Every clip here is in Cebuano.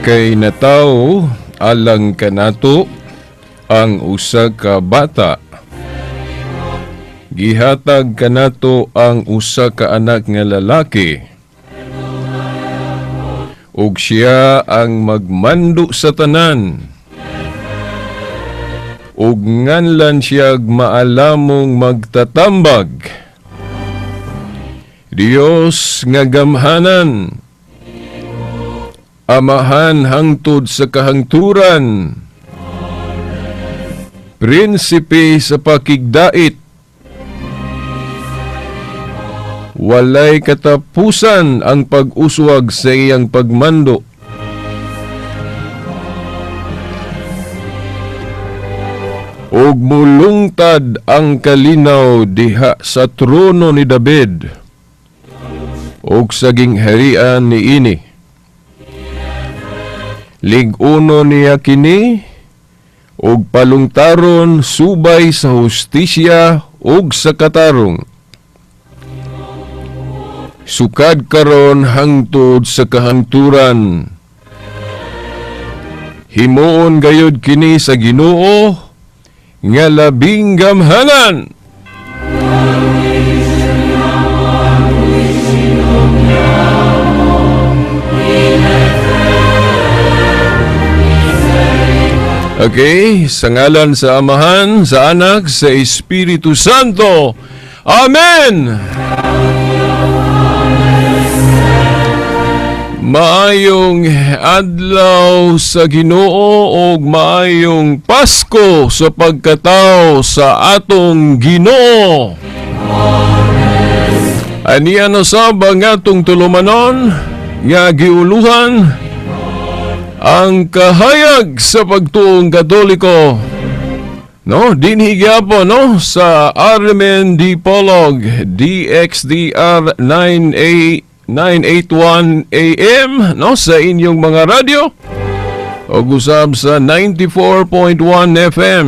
Kay natawo alang kanato ang usa ka bata. Gihatag kanato ang usa ka anak nga lalaki. Ug siya ang magmando sa tanan. Ug nganlan siya'g Maalamong Magtatambag, Dios nga Gamhanan, Amahan hangtod sa kahangturan, Prinsipe sa pakigdait. Walay katapusan ang pag-uswag sa iyang pagmando. Ug mulungtad ang kalinaw diha sa trono ni David ug sa gingharian niini. Lig-uno niya kini ug palungtaron subay sa hustisya ug sa katarong, sukad karon hangtod sa kahangturan. Himuon gayud kini sa Ginoo nga Labing Gamhanan. Okay, sa ngalan sa Amahan, sa Anak, sa Espiritu Santo. Amen! Maayong adlaw sa Ginoo ug maayong Pasko sa pagkatao sa atong Ginoo. Aniya na sab ang atong tulumanon nga giuluhan ang kahayag sa pagtuong Katoliko. No, dinhi gyapon, no, sa Armen Dipolog DXDR 9A 981 AM, no, sa inyong mga radyo o usab sa 94.1 FM.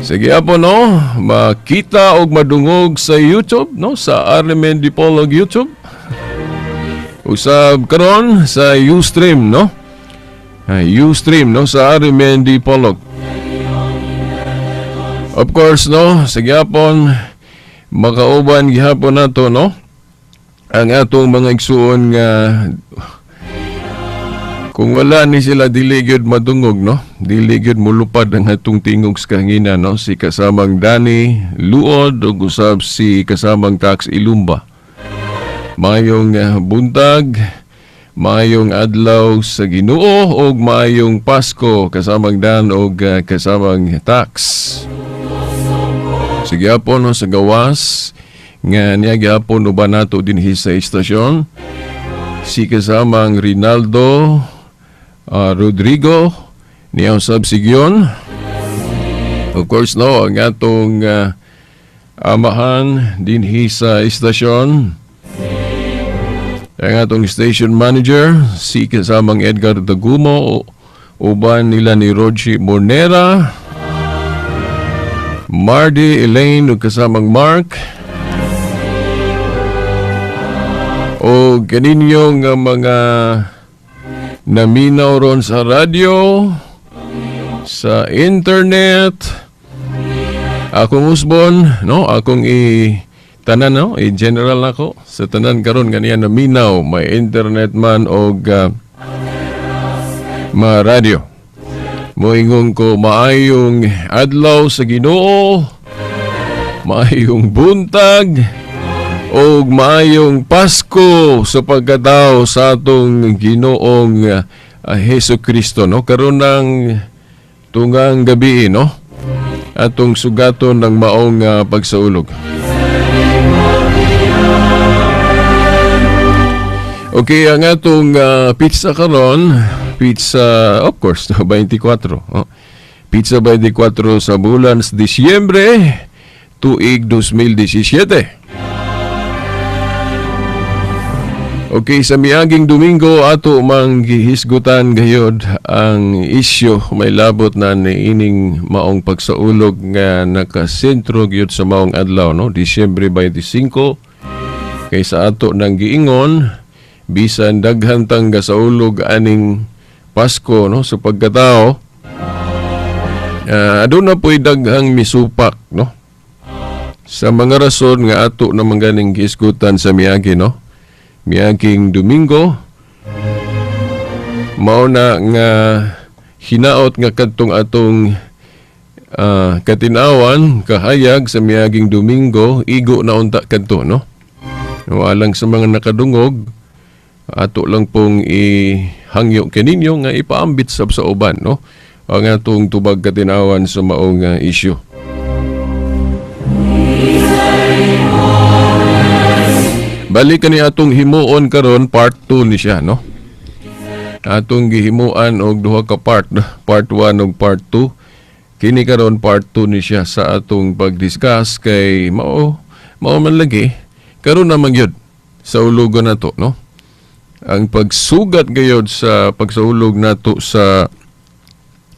Sige po, no, makita og madungog sa YouTube, no, sa Armen Dipolog YouTube. Usab karon sa Ustream, no? Ay, Ustream, no, sa Armen Dipolog. Of course, no, sige gyapon makauban gihapon nato, no, ang atong mga igsuon nga kung wala ni sila dili gyud madungog, no, dili gyud mulupad ang atong tingog sa kahangina, no, si kasamang Dani Luod ug usab si kasamang Tax Ilumba. Maayong buntag, maayong adlaw sa Ginoo ug maayong Pasko, kasamang Dan ug kasamang Tax. Sige po, no, sa gawas nga niya gyapon uban nato dinhi sa istasyon si kasamang Rinaldo Rodrigo niya usab Sigyon. Of course, no, ang atong amahan dinhi sa istasyon, ang atong station manager si kasamang Edgar Dagumo, uban nila ni Roger Monera, Mardy, Elaine ug kasamang Mark, o kaninyong mga naminaw ron sa radyo, sa internet. Akong usbon, no, akong i tanan, no, i general nako sa tanan karon nga niya naminaw, may internet man og ma radyo. Moingon ko maayong adlaw sa Ginoo, maayong buntag ug maayong Pasko sa pagkatao sa atong Ginoong Hesus Kristo, no, karon ng tungang gabi, no, atong sugaton ng maong pagsaulog. Okay, ang atong pizza karon, pizza, of course, 24. Oh. Pizza 24 sa bulan sa Disyembre, tuig 2017. Okay, sa miaging Domingo, ato mang gihisgutan gayod ang isyu may labot na niining maong pagsaulog nga nakasentro gyud sa maong adlaw, no, Disyembre 25, kay sa ato nang giingon, Bisan daghan tang gasaulog aning Pasko, no, sa pagkatao, aduna po'y daghang misupak, no, sa mga rason nga ato naman ganing giisgutan sa miagi, no, miaging Domingo. Mao na nga hinaot nga kadtong atong katinawan kahayag sa miaging Domingo igo na unta kadto, no. Alang sa mga nakadungog, ato lang pong ihangyo kaninyo nga ipaambit sab sa uban, no, ang atong tubag katinawan sa maong issue. Balik kani atong himuon karon, part 2 ni siya, no. Atong gihimuan og duha ka part, part 1 ug part 2. Kini karon part 2 ni siya sa atong pagdiscuss kay mao mao man lagi karon naman gyud sa ulugon nato, no. Ang pagsugat gayod sa pagsaulog nato sa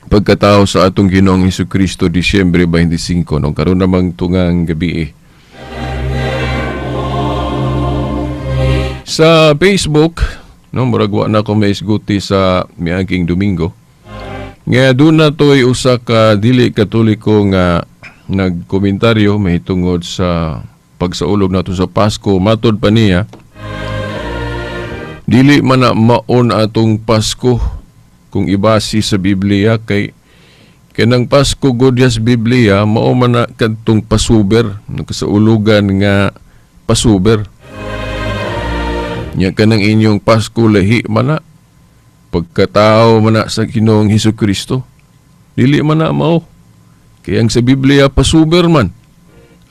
pagkatao sa atong Ginoong Hesukristo, Disyembre 25, no, karon namang tungang gabi eh. Sa Facebook, no, murag wa na ko maisguti sa miaging Domingo. Nga doon na to'y usa ka dili Katoliko nga nagkomentaryo mahitungod sa pagsaulog nato sa Pasko. Matod pa niya, dili man na maon atong Pasko kung ibasi sa Biblia kay kanang Pasko godyas Biblia mao man na kadtong pasuber, nagkasaulugan nga pasuber. Nya kanang inyong Pasko lahi man na pagkatao man na sa Ginoong Hesukristo. Dili man na mao. Kaya ang sa Biblia pasuber man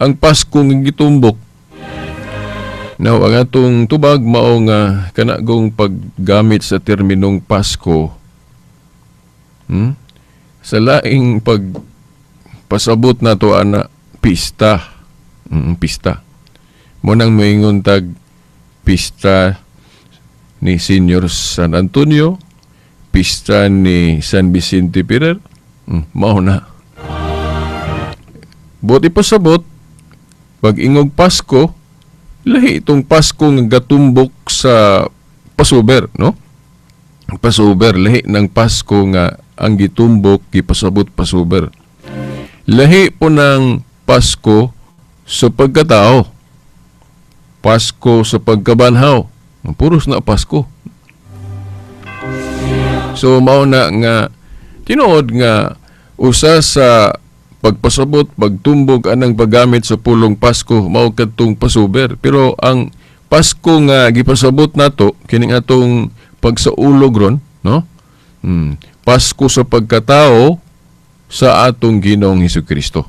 ang Pasko nga gitumbok. Now, ang atong tubag mao nga kanagong paggamit sa terminong Pasko, sa laing pagpasabot nato ana pista. Pista. Mo nang moingon tag pista ni Senior San Antonio, pista ni San Vicente Ferrer, mao na. Buot ipasabot, pag ingog Pasko, lahi itong Pasko nga gatumbok sa pasuber, no? Pasuber, lahi ng Pasko nga ang gitumbok, gipasabot pasuber. Lahi po ng Pasko sa pagkatao. Pasko sa pagkabanhaw. Puros na Pasko. So mao na nga tinuod nga usa sa pagpasabot, pagtumbok anang paggamit sa pulong Pasko mao kadtong pasuber. Pero ang Pasko nga gipasabot nato kining atong pagsaulog ron, no? Pasko sa pagkatao sa atong Ginoong Hesukristo.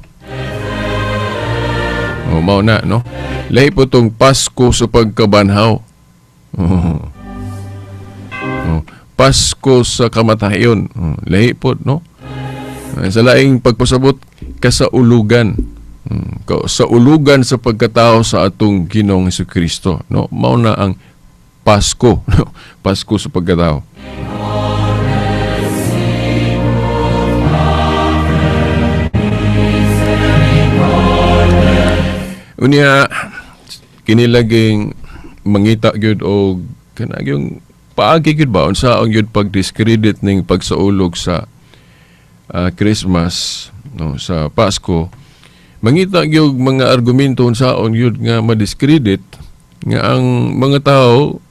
O, mao na, no? Lahi po tong Pasko sa pagkabanhaw. Oh. Oh. Pasko sa kamatayon. Oh. Lahi po, no? Sa laing pagpasabot, kasaulugan. Sa ulugan sa pagkatao sa atong Ginoong Hesukristo, no? Mao na ang Pasko, no? Pasko sa pagkatao. Unya kinilaging mangita gyud og kanang paagi gyud ba unsa ang gyud pag-discredit ning pagsaulog sa Christmas, no, sa Pasko. Mangita gyud mga argumento unsaon gyud nga ma-discredit nga ang mga tao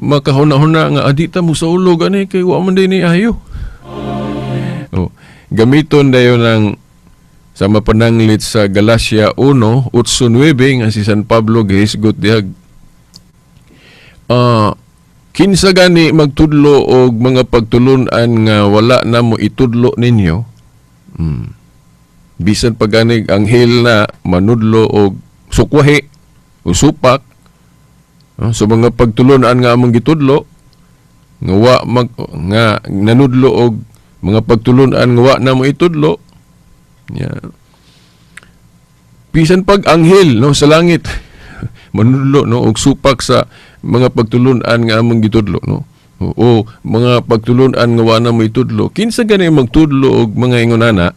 makahuna-huna nga adi ta mo saulog ani kay wa man dinhi ayo. Oh, gamiton dayon ang sa mapananglit sa Galatia 1:8-9 nga si San Pablo gihisgot dihag kinsa gani magtudlo og mga pagtulun-an nga wala na mo itudlo ninyo, bisan paganig anghel na manudlo og sukwahi o supak, so mga pagtulun-an nga among gitudlo nga wa mag, nga nanudlo og mga pagtulun-an nga wa na mo itudlo. Yeah. Bisan pag anghel, no, sa langit manudlo, no, og supak sa mga pagtulun-an nga among gitudlo, no, o mga pagtulun-an nga wa na mo itudlo, kinsa gani magtudlo og mga ingonana?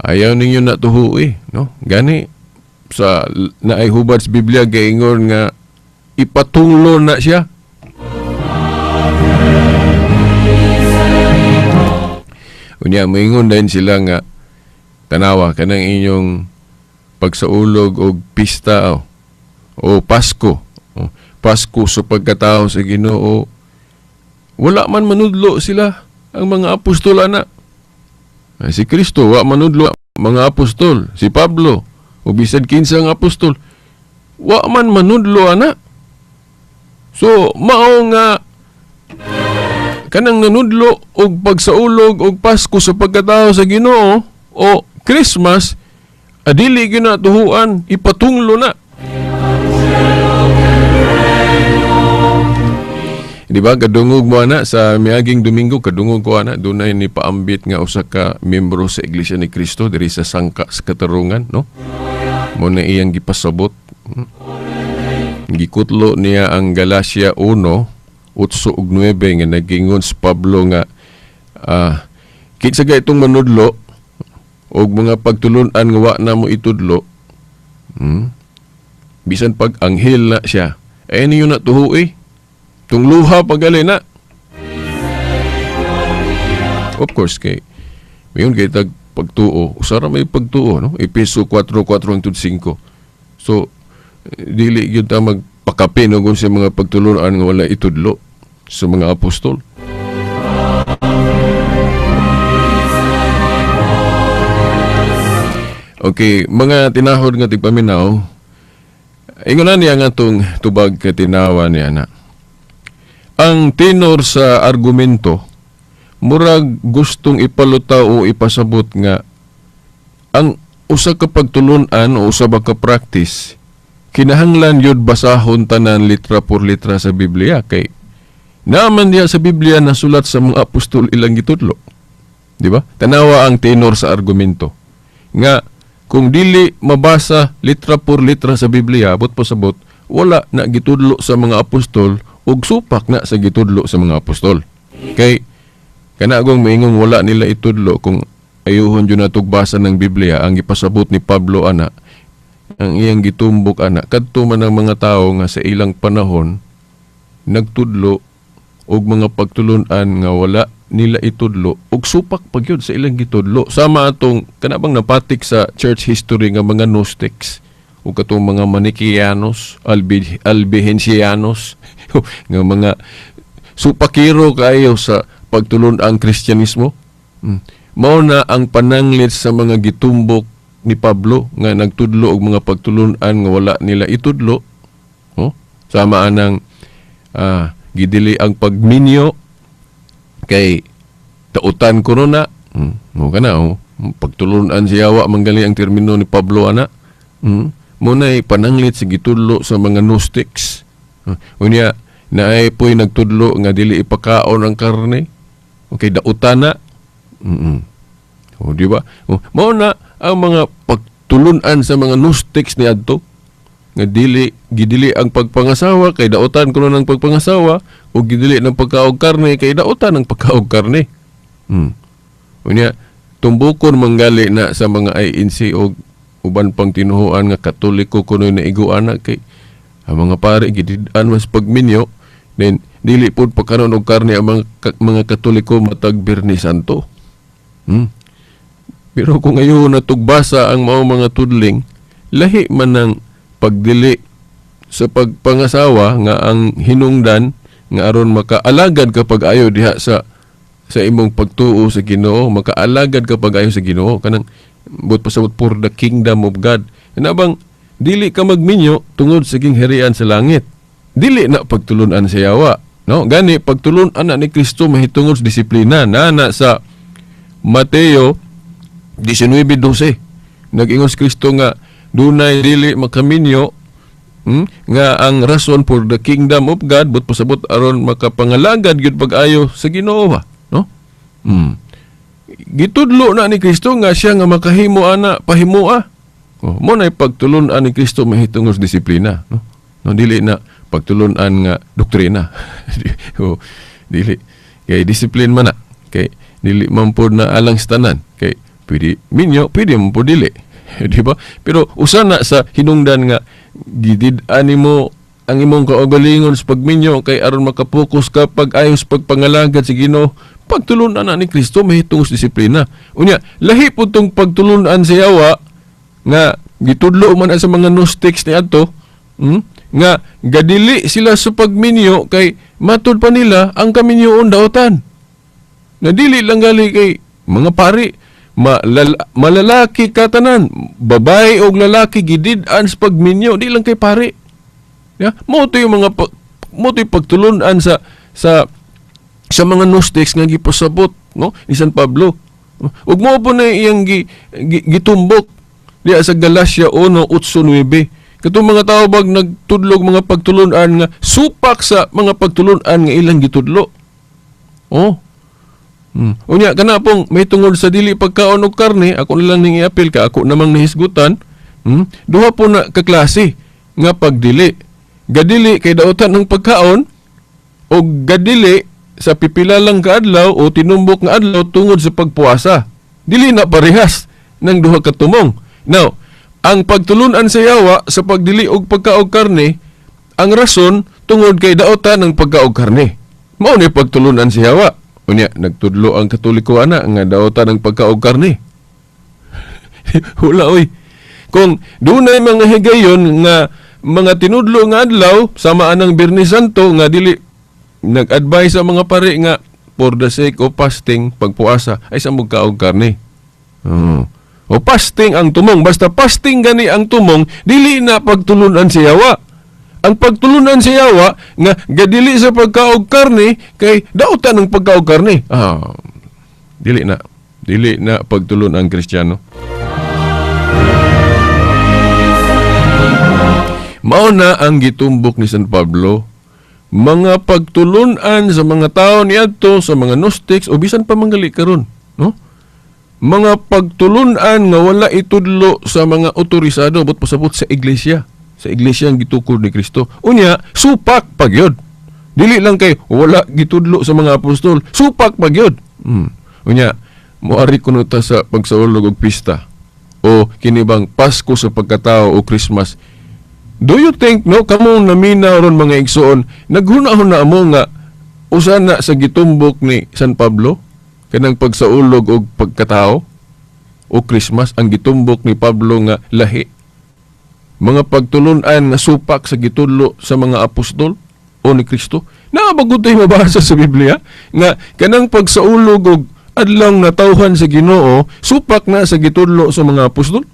Ayaw ninyo na tuhuoy, no? Gani sa naay hubad sa Biblia gaingon nga Ipatunglo na siya. Unya moingon din sila nga tanawa kanang inyong pagsaulog og pista o Pasko. O, Pasko sa pagkatao sa Ginoo. Wala man manudlo sila ang mga apostol ana. Ay, si Kristo wa manudlo mga apostol, si Pablo o bisan kinsa nga apostol wa man manudlo ana. So mao nga kanang nanudlo og pagsaulog og Pasko sa pagkatao sa Ginoo o Christmas, adili gyud na tuhuan, ipatunglo na. Di ba kadungog mo ana sa miaging Domingo, kadungog ko ana dunay ni paambit nga usa ka miyembro sa Iglesia ni Cristo diri sa Sangka sa Katarungan, no? Mo na iyang gipasabot. Gikutlo niya ang Galatia 1:8 ug 9 nga nagingon si Pablo nga kinsa ga itong manudlo og mga pagtulun-an nga wa na mo itudlo, bisan pag anghel na siya, ay niyo na tuhui tungluha pagali na. Of course kay mayon kay tag pagtuo, usara may pagtuo, no? Epeso 4:4-5. So dili gyud ta magpakape no kung sa mga pagtulun-an nga wala itudlo sa mga apostol. Okay, mga tinahod nga tigpaminaw, ingon na niya nga itong tubag katinawa niya na. Ang tenor sa argumento, murag gustong ipalutaw o ipasabot nga ang usa ka pagtulun-an o usa ba ka practice, kinahanglan yun basahon tanan litra por litra sa Biblia kay naaman niya sa Biblia nasulat sa mga apostol ilang gitudlo. Di ba? Tanawa ang tenor sa argumento nga kung dili mabasa litra por litra sa Biblia, abot pasabot, wala na gitudlo sa mga apostol ug supak na sa gitudlo sa mga apostol. Kay kanagong maingong wala nila itudlo kung ayuhon jud natog basa ng Biblia ang gipasabot ni Pablo ana, ang iyang gitumbok ana kadto man ang mga tawo nga sa ilang panahon nagtudlo og mga pagtulun-an nga wala nila itudlo og supak pa gyud sa ilang gitudlo. Sama atong kana bang napatik sa church history nga mga Gnostics o katong mga Manichaeanos, Albigensianos nga mga supakiro kaayo sa pagtulun-ang Kristyanismo. Mao na ang pananglit sa mga gitumbok ni Pablo nga nagtudlo og mga pagtulun-an nga wala nila itudlo. Oh, sama anang gidili ang pagminyo kay tautan kuno na. Mo kana oh. Pagtulun-an siya wa manggali ang termino ni Pablo ana. Mo nay pananglit sa gitudlo sa mga Gnostics. Unya naay poy nagtudlo nga dili ipakaon ang karne. Okay, dautan na. O, di ba? O, mao na ang mga pagtulun-an sa mga Gnostics ni adto nga dili gidili ang pagpangasawa kay dautan kuno ng pagpangasawa o gidili ng pagkaog karne kay dautan ang pagkaog karne. Unya tumbukon manggali na sa mga INC o uban pang tinuhuan nga Katoliko kuno na iguan na kay ang mga pare gidid-an mas pagminyo, then dili pud pagkanon og karne ang mga Katoliko matag Biyernes Santo. Pero kung ayo natugbasa ang mao mga tudling, lahi man ang pagdili sa pagpangasawa nga ang hinungdan nga aron makaalagad kapag ayo diha sa imong pagtuo sa Ginoo, makaalagad kapag ayo sa Ginoo kanang but pasabot for the kingdom of God. Kana bang dili ka magminyo tungod sa gingharian sa langit. Dili na pagtulun-an sa yawa, no? Gani pagtulun-an na ni Kristo mahitungod sa disiplina nana sa Mateo 19:12. Nag-ingon si Kristo nga dunay dili makaminyo, nga ang rason for the kingdom of God but pasabot aron makapangalagad gyud pag-ayo sa Ginoo ba, no? Gitudlo na ni Kristo nga siya nga makahimo ana pahimoa. Oh, mo na pagtulun-an ni Kristo mahitungod sa disiplina, no? No, dili na pagtulun-an nga doktrina. Oh, dili kay disiplin man na kay dili man pod na alang sa tanan kay pwede minyo, pwede man pod dili. Di ba? Pero usa na sa hinungdan nga gidid-an nimo ang imong kaugalingon sa pagminyo kay aron makapokus ka pag-ayos pagpangalagad sa Ginoo. Pagtulunan na ni Kristo mahitungod sa disiplina. Unya, lahi po tong pagtulunan sa yawa nga gitudlo man sa mga Gnostics ni adto, nga gadili sila sa pagminyo kay matud pa nila ang kaminyoon daotan. Na dili lang gali kay mga pari, malalaki katanan, babae og lalaki gidid-an sa pagminyo, di lang kay pari. Ya, mo to yung mga mo to yung pagtulunan sa sa sa mga Gnostics nga gipasabot, no, ni San Pablo. Ug mo po na iyang gitumbok diya sa Galatia 1:8-9. Katong mga tao bag nagtudlog mga pagtulunan nga supak sa mga pagtulunan nga ilang gitudlo. Oh. Unya kana pong may tungod sa dili pagkaon og karne, ako na lang ning iapil ka, ako namang nahisgutan. Duha po na kaklase nga pagdili. Gadili kay daotan ng pagkaon o gadili sa pipila lang kaadlaw o tinumbok nga adlaw tungod sa pagpuasa. Dili na parehas ng duha ka tumong. Now, ang pagtulunan sa yawa sa pagdili og pagkaog karne, ang rason tungod kay daotan ng pagkaog karne. Mao ni pagtulunan sa yawa. Unya, nagtudlo ang Katoliko ana nga daotan ng pagkaog karne. Wala oy. Kung dunay mga higayon nga mga tinudlo nga adlaw sama anang Biyernes Santo nga dili nag-advise sa mga pare nga for the sake of fasting pagpuasa ay sa magkaog karne. Oo. O fasting ang tumong, basta fasting gani ang tumong, dili na pagtulunan sa yawa. Ang pagtulunan sa yawa nga gadili sa pagkaog karne kay dautan ang pagkaog karne. Ah, dili na. Dili na pagtulunan ang Kristiyano. Mao na ang gitumbok ni San Pablo, mga pagtulunan sa mga tao niadto sa mga Gnostics o bisan pa manggali karon, no? Mga pagtulunan nga wala itudlo sa mga otorisado but pasabot sa iglesia. Sa iglesia ang gitukod ni Kristo. Unya, supak pagyod. Dili lang kay wala gitudlo sa mga apostol, supak pagyod. Unya, moari kuno ta sa pagsaulog og pista o kini bang Pasko sa pagkatao o Christmas. Do you think, no, kamong naminaw ron mga igsoon, naghuna-huna mo nga usa na sa gitumbok ni San Pablo kanang pagsaulog og pagkatao o Christmas ang gitumbok ni Pablo nga lahi? Mga pagtulunan nga supak sa gitudlo sa mga apostol o ni Kristo. Naa ba tay mabasa sa Biblia nga kanang pagsaulog og adlawng natawhan sa Ginoo supak na sa gitudlo sa mga apostol?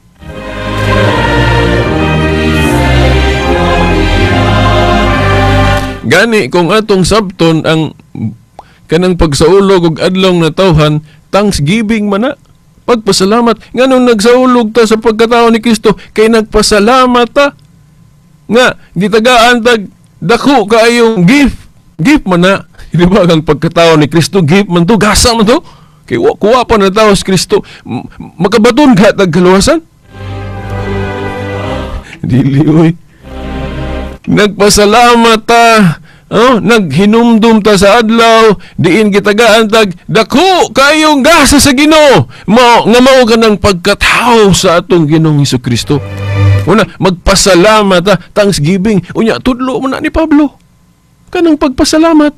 Gani kung atong sabton ang kanang pagsaulog og adlawng natawhan, thanksgiving man na. Pagpasalamat. Nganong nagsaulog ta sa pagkatao ni Kristo kay nagpasalamat ta nga gitagaan tag dako kaayong gift. Gift man na. Di ba ang pagkatao ni Kristo gift man to, gasa man to. Kay kuwa pa na tao si Kristo, makabaton ka tag kaluwasan. Dili oy. Nagpasalamat ta, oh, naghinumdum ta sa adlaw, diin gitagaan tag dako kayong gasa sa Ginoo. Mao nga mao kanang pagkatao sa atong Ginoong Hesukristo. Una, magpasalamat ta, thanksgiving. Unya, tudlo mo na ni Pablo kanang pagpasalamat.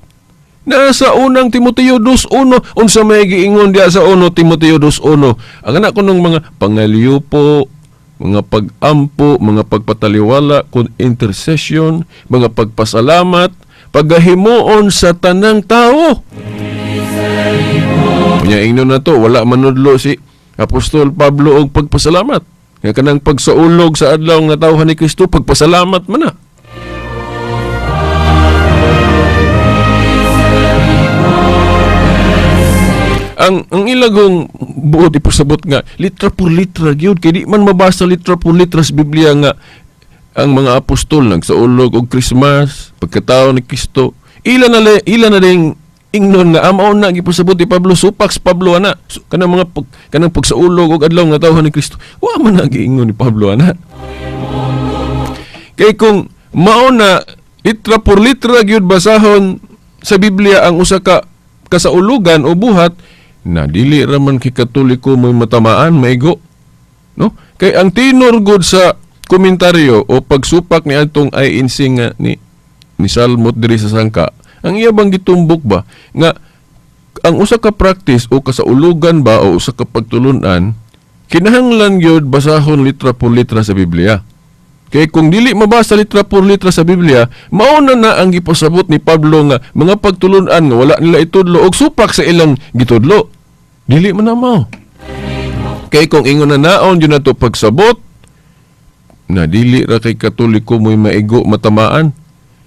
Nasa unang Timoteo 2:1, unsa may giingon diya sa 1 Timoteo 2:1? Ang anak ko nung mga pangaliupo, mga pag-ampo, mga pagpataliwala, kun intercession, mga pagpasalamat, paggahimuon sa tanang tao. Unya ingnon na to, wala manudlo si Apostol Pablo og pagpasalamat. Nga kanang pagsaulog sa adlaw nga tawhan ni Kristo, pagpasalamat man na. Ang ilagong buot ipasabot nga litra por litra gyud kay di man mabasa litra por litra sa Biblia nga ang mga apostol nagsaulog og Christmas, pagkatao ni Kristo. Ila na ding ingnon nga amao na gipasabot ni Pablo, supak sa Pablo ana. So, kanang mga kanang pagsaulog og adlaw nga tawhan ni Kristo. Wa man na giingon ni Pablo ana. Kay kung mao na litra por litra gyud basahon sa Biblia ang usa ka kasaulugan o buhat, na dili ra man kay Katoliko may matamaan, maigo, no? Kay ang tinor gud sa komentaryo o pagsupak ni atong INC nga ni Nisalmot diri sa sangka, ang iya bang gitumbok ba nga ang usa ka practice o kasaulugan ba o usa ka pagtulunan kinahanglan gyud basahon litra por litra sa Biblia. Kay kung dili mabasa litra por litra sa Biblia, mao na na ang gipasabot ni Pablo nga mga pagtulunan nga wala nila itudlo og supak sa ilang gitudlo. Dili man na mao. Kay kung ingon na naon yun na to pagsabot, na dili ra kay Katoliko mo'y maigo matamaan.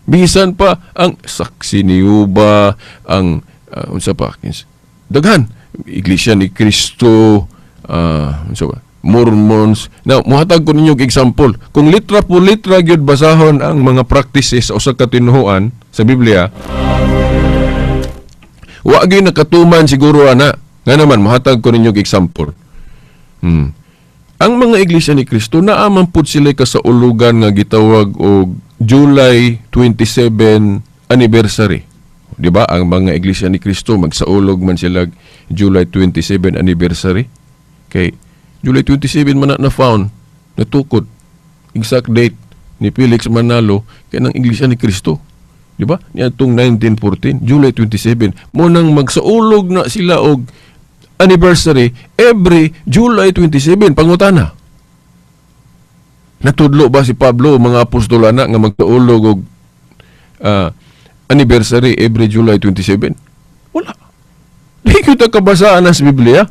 Bisan pa ang Saksi ni Juba, ang unsa pa, daghan, Iglesia ni Cristo, unsa ba, Mormons. Now, muhatag ko ninyo og example. Kung litra po litra gyud basahon ang mga practices sa usa ka tinuhuan sa Biblia, wa gyud nakatuman siguro ana. Nga naman, muhatag ko ninyo og example. Ang mga Iglesia ni Cristo, naa man pud sila kasaulugan nga gitawag og July 27 anniversary. Di ba? Ang mga Iglesia ni Cristo magsaulog man sila July 27 anniversary. Kay July 27 man na na-found, natukod, exact date ni Felix Manalo kay ng Iglesia ni Cristo. Di ba? Niadtong 1914, July 27. Mao nang magsaulog na sila og anniversary every July 27. Pangutana. Natudlo ba si Pablo o mga apostol ana nga magsaulog og anniversary every July 27? Wala. Di kita kabasaan na sa Biblia.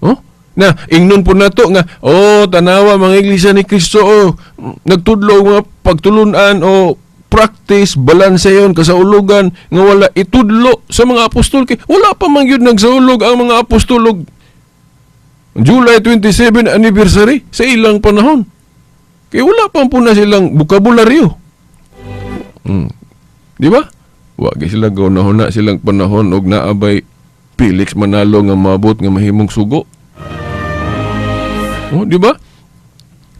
Oh? Na, ingnon po nato nga, oh, tanawa mga Iglesia ni Cristo, oh, nagtudlo og mga pagtulunan o practice, balanse yon kasaulugan, nga wala itudlo sa mga apostol. Kay wala pa man gyud nagsaulog ang mga apostol og July 27 anniversary sa ilang panahon. Kay wala pa po na silang bukabularyo. Di ba? Wa gyud sila gaunahuna silang panahon og naabay Felix Manalo nga maabot nga mahimong sugo. Oh, di ba?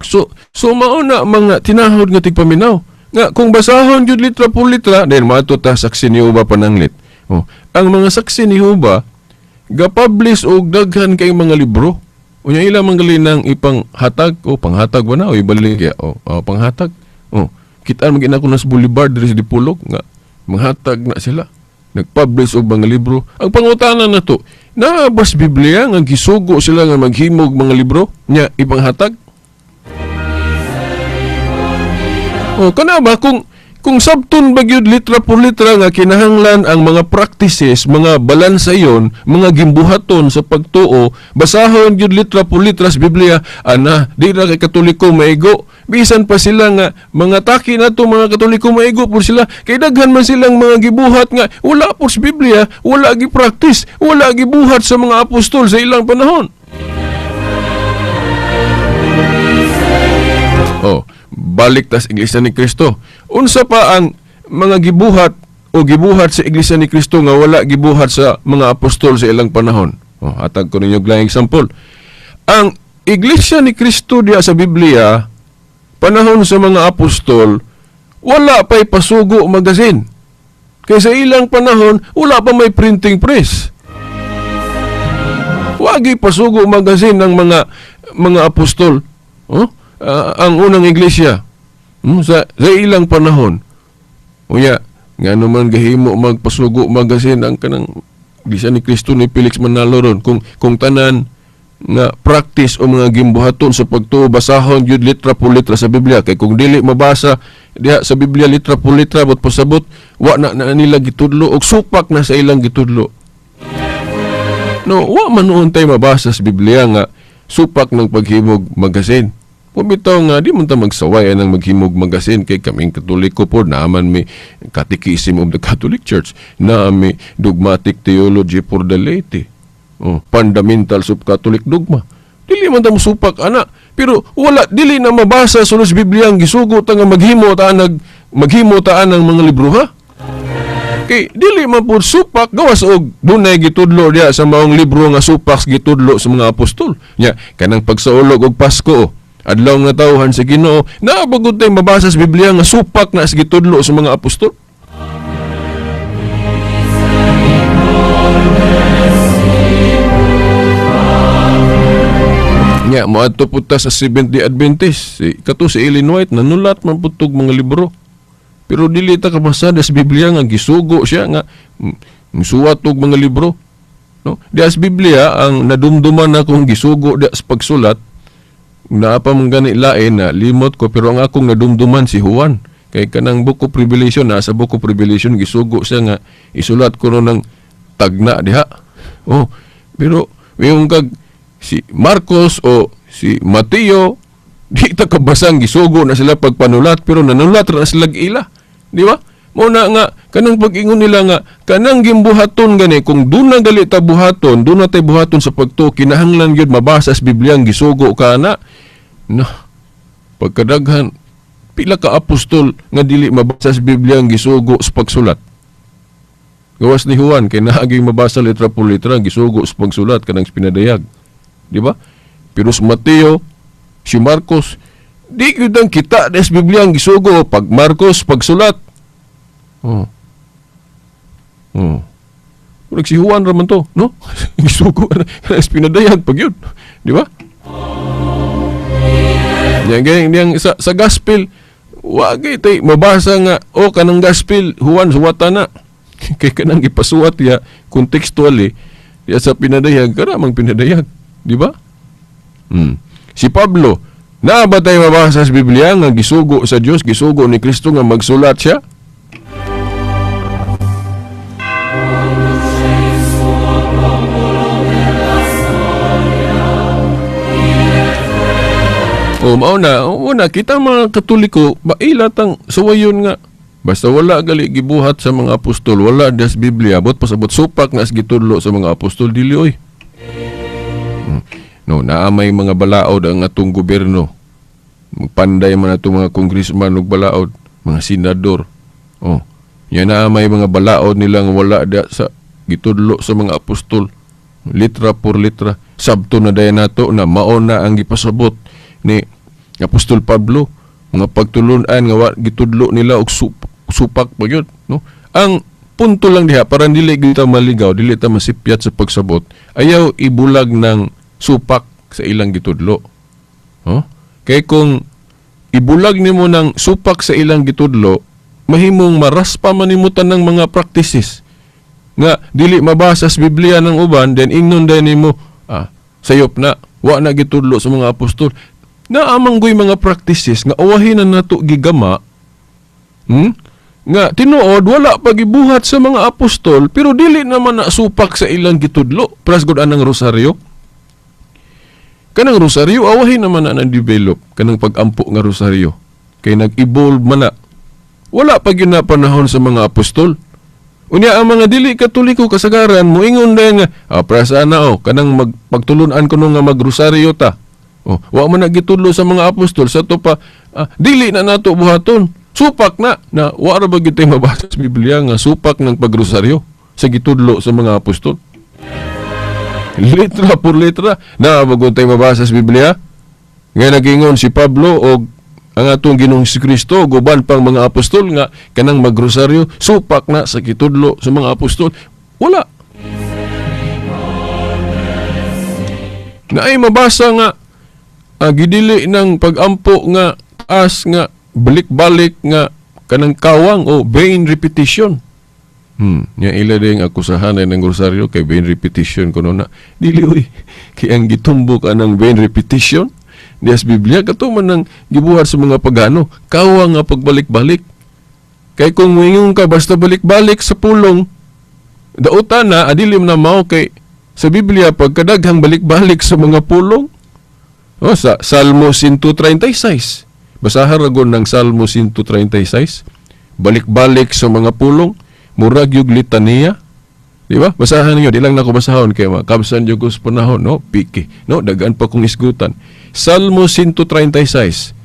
So mao na mga tinahod nga tigpaminaw. Nga kung basahon jud litra por litra, then maadto ta Saksi ni Jehova pananglit. Oh, ang mga Saksi ni Jehova ga-publish og daghan kay mga libro. Unya ila man gali nang ipanghatag o panghatag ba na o ibalik ya o, o panghatag. Oh, kitaan man gina ko na sa Boulevard diri sa Dipolog nga manghatag na sila. Nag-publish og mga libro. Ang pangutana na to, naa bas Biblia nga gisugo sila nga maghimog mga libro nya ipanghatag? Oh, kana ba kung sabton ba gyud litra por litra nga kinahanglan ang mga practices, mga balansayon, mga gimbuhaton sa pagtuo, basahon gyud litra por litra sa Biblia, ana, di ra kay Katoliko maigo. Bisan pa sila nga mga taki nato mga Katoliko maigo pud sila, kay daghan man silang mga gibuhat nga wala po sa Biblia, wala gi practice, wala gibuhat sa mga apostol sa ilang panahon. Oh, balik tas Iglesia ni Cristo. Unsa pa ang mga gibuhat o gibuhat sa Iglesia ni Cristo nga wala gibuhat sa mga apostol sa ilang panahon? Oh, hatag ko ninyo og example. Ang Iglesia ni Cristo diya sa Biblia, panahon sa mga apostol, wala pa'y Pasugo magazine. Kay sa ilang panahon, wala pa may printing press. Wagi Pasugo magazine ng mga apostol. Oh? Ang unang iglesia sa ilang panahon. Unya, nga naman gahimo magpasugo magazine ang kanang Iglesia ni Cristo ni Felix Manalo ron kung tanan nga practice o mga gimbuhaton sa pagtuo basahon gyud litra po litra sa Biblia, kay kung dili mabasa diha sa Biblia litra po litra bot pasabot wa na, na nila gitudlo og supak na sa ilang gitudlo. No, wa man nuon tay mabasa sa Biblia nga supak ng paghimog magasin. Pumitaw nga, di man ta magsaway ang maghimog magasin kay kaming Katoliko po, naaman may Catechism of the Catholic Church, naa may Dogmatic Theology for the Laity, oh, Fundamentals of Catholic Dogma. Dili man ta mosupak ana, pero wala dili na mabasa sa Biblia ang gisugo ta nga maghimo ta ang mga libro ha. Kay dili man pud supak gawas og dunay gitudlo diya sa maong libro nga supak gitudlo sa mga apostol. Nya kanang pagsaulog og Pasko, adlaw nga tawhan sa Ginoo, naa ba gud tay mabasa sa Biblia nga supak na sa gitudlo sa mga apostol? Nya moadto pud ta sa Seventh-day Adventist. Si kato si Ellen White nanulat man pud tog mga libro. Pero dili ta kabasa sa Biblia nga gisugo siya nga suwat og mga libro. No? Di sa Biblia ang nadumduman akong gisugo di sa pagsulat, naa pa man gani lain na limot ko, pero ang akong nadumduman si Juan. Kay kanang Book of Revelation, na sa Book of Revelation gisugo siya nga isulat ko no ng tagna diha. Oh, pero yung kag si Marcos o si Mateo, di ta kabasang gisugo na sila pagpanulat, pero nanulat ra na sila ila. Di ba? Mo na nga kanang pag-ingon nila nga kanang gimbuhaton gani, kung doon na gali ta buhaton, doon na tay buhaton sa pagtuo, kinahanglan gyud mabasa sa Biblia ang gisugo ka na. No. Pagkadaghan, pila ka apostol nga dili mabasa sa Biblia ang gisugo sa pagsulat. Gawas ni Juan kay naaging mabasa letra por letra ang gisugo sa pagsulat kanang pinadayag. Di ba? Pero si Mateo, si Marcos, di gyud ang kita des Biblia ang gisugo pag Marcos pagsulat. Oh. Oh. Murag si Juan ra man to, no? Gisugo na kanang pinadayag pag yun. Di ba? Yang yang, yang sa gospel, wagi tay mabasa nga oh kanang gospel Juan suwata na. Kay kanang gipasuwat ya contextually ya sa pinadayag kana mang pinadayag, di ba? Si Pablo, naa ba tay mabasa sa Biblia nga gisugo sa Dios, gisugo ni Kristo nga magsulat siya? O, mao na, o na, kita mga Katoliko, maila tang suwayon nga. Basta wala gali gibuhat sa mga apostol, wala des Biblia, abot pasabot supak na gitudlo sa mga apostol, dili oy. No, naa may mga balaod ang atong gobyerno. Magpanday man atong mga congressman og balaod, mga senador. Oh, yan naa may mga balaod nila nga wala da sa gitudlo sa mga apostol. Litra por litra. Sabto na dayon nato na mao na ang gipasabot ni Apostol Pablo, mga pagtulunan nga wa gitudlo nila og supak pa gyud, no? Ang punto lang diha para dili gyud ta maligaw, dili ta masipyat sa pagsabot, ayaw ibulag ng supak sa ilang gitudlo. Oh? Kay kung ibulag nimo ng supak sa ilang gitudlo, mahimong maraspa man nimo tanang mga practices nga dili mabasa sa Biblia ng uban, then ingnon dayon nimo, sayop na, wa na gitudlo sa mga apostol. Naamanggoy mga practices nga uwahin na nato gigama, nga tinuod wala pa gibuhat sa mga apostol, pero dili naman na supak sa ilang gitudlo. Pras gud anang rosaryo. Kanang rosaryo awahin naman na na-develop kanang pag-ampo nga rosaryo kay nag-evolve man na. Wala pa gyud na panahon sa mga apostol. Unya ang mga dili Katoliko kasagaran moingon dayon nga prasa na oh kanang magpagtulun-an kuno nga magrosaryo ta. Oh, wa man nagitudlo sa mga apostol sa to pa, dili na nato buhaton. Supak na na wa ra ba gyud tay mabasa sa Biblia nga supak ng pagrosaryo sa gitudlo sa mga apostol. Letra por letra na bagon tay mabasa sa Biblia nga nagingon si Pablo og ang atong Ginoong Kristo ug uban pang mga apostol nga kanang magrosaryo supak na sa gitudlo sa mga apostol. Wala. Naay mabasa nga gidili ng pag-ampo nga as nga balik-balik nga kanang kawang o vain repetition. Nya ila ding akusahan ay ng rosaryo kay vain repetition kuno na. Dili oy. Kay ang gitumbok anang vain repetition dias Biblia kato man ang gibuhat sa mga pagano, kawang nga pagbalik-balik. Kay kung moingon ka basta balik-balik sa pulong, dautan na adilim na mao kay sa Biblia pagkadaghang balik-balik sa mga pulong. O, sa Salmo 136. Basahan ra gon ng Salmo 136. Balik-balik sa mga pulong, murag yung litaniya. Di ba? Basahan ninyo, di lang nako basahon kay makabsan jud ko sa panahon, no? Piki, no? Dagan pa kong isgutan. Salmo 136.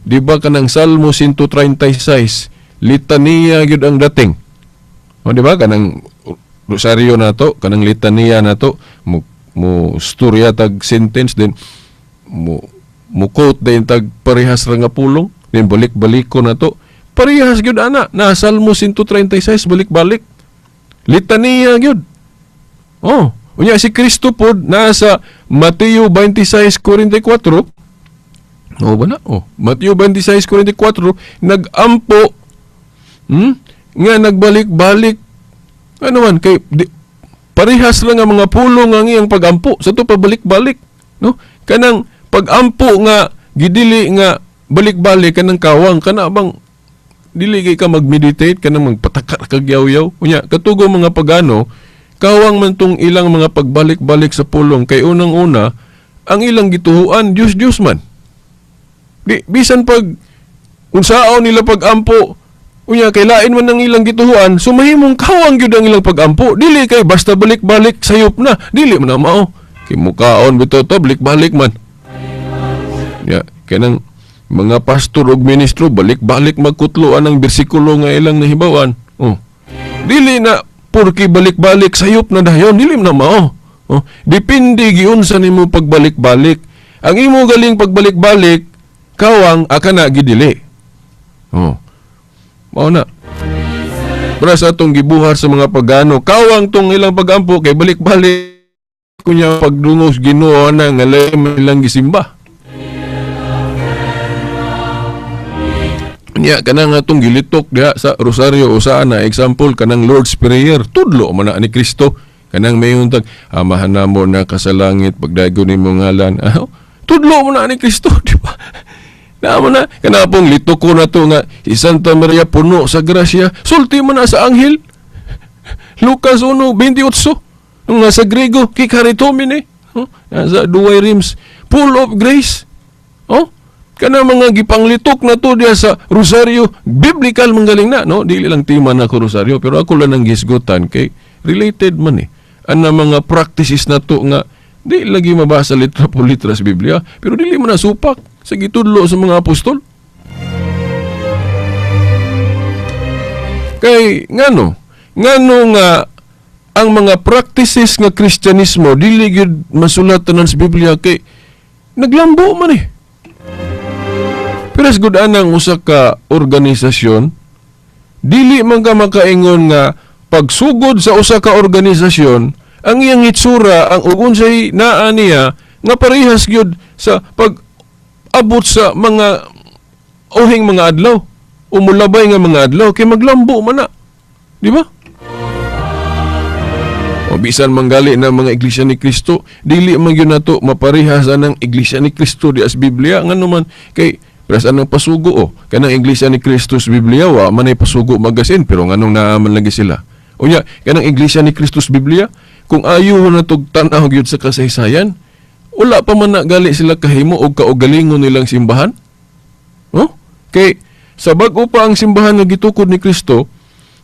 Di ba kanang Salmo 136, litaniya gyud ang dating. O, di ba? Kanang rosaryo nato, kanang litaniya nato, mo storya tag sentence din mo quote din tag parehas ra nga pulong, din balik-balik ko na to. Parehas gyud ana na Salmo 136 balik-balik. Litaniya gyud. Oh, unya si Kristo pod nasa Mateo 26:44. Oh, ba na? Oh, Mateo 26:44 nagampo Nga nagbalik-balik, ano man kay di, parehas lang ang mga pulong ang iyang pagampo sa to pabalik-balik, no? Kanang pagampo nga gidili nga balik-balik, kanang kawang kana bang dili kay ka mag-meditate, kanang magpataka kag yaw-yaw. Unya katugo mga pagano, kawang man tong ilang mga pagbalik-balik sa pulong kay unang-una ang ilang gituhuan Dios Dios man. Di bisan pag unsaon nila pagampo, unya kay lain man ang ilang gituhuan, so mahimong kawang gyud ang ilang pagampo. Dili kay basta balik-balik sayop na, dili man na mao. Kay mukaon bitaw to, balik-balik man. Ya, kanang mga pastor ug ministro balik-balik magkutloan ang bersikulo nga ilang nahibawan. Oh. Dili na porke balik-balik sayop na dayon, dili man na mao. Oh, depende giunsa nimo pagbalik-balik. Ang imo galing pagbalik-balik kawang akana gidili. Oh. Mao na. Para sa atong gibuhat sa mga pagano, kawang tong ilang pagampo kay balik-balik kunya pagdungog Ginoo na nga lain man ilang gisimba. Nya kanang atong gilitok diha sa Rosario usa na example, kanang Lord's Prayer, tudlo man na ni Kristo kanang mayon tag Amahan namo na kasalangit, pagdaygon nimo ngalan. Ah, tudlo man na ni Kristo, di ba? Naamo na kana pong litok ko na to nga si Santa Maria puno sa grasya, sulti man na sa anghel. Lucas 1:28 nga sa Grego kikaritomine, huh? Nasa Duway Rims, full of grace. Oh, kana mga gipanglitok na to diya sa Rosario, biblical manggaling na, no? Dili lang tima na ko Rosario, pero ako lang ang gisgutan kay related man eh. Ana mga practices na to nga di lagi mabasa litra po litra sa Biblia, pero dili man na supak sa gitudlo sa mga apostol. Kay ngano? Ngano nga ang mga practices nga Kristyanismo dili gyud masulat tanan sa Biblia kay naglambo man eh. Pero as good anang usa ka organisasyon, dili man ka makaingon nga pagsugod sa usa ka organisasyon, ang iyang itsura, ang ug unsay naa niya nga parehas gyud sa pag-abot sa mga uhing mga adlaw, umulabay nga mga adlaw kay maglambo man na. Di ba? O bisan manggali na mga Iglesia ni Cristo, dili man gyud nato maparehas anang Iglesia ni Cristo di as Biblia, ngano man kay pres anang pasugo o kanang Iglesia ni Cristo sa Biblia wa manay pasugo magasin, pero nganong naa man lagi sila. Unya kanang Iglesia ni Cristo sa Biblia, kung ayo na tog tan-aw gyud sa kasaysayan, wala pa man na gali sila kahimo og kaugalingon nilang simbahan. Oh? Kay sa bag-o pa ang simbahan nga gitukod ni Kristo,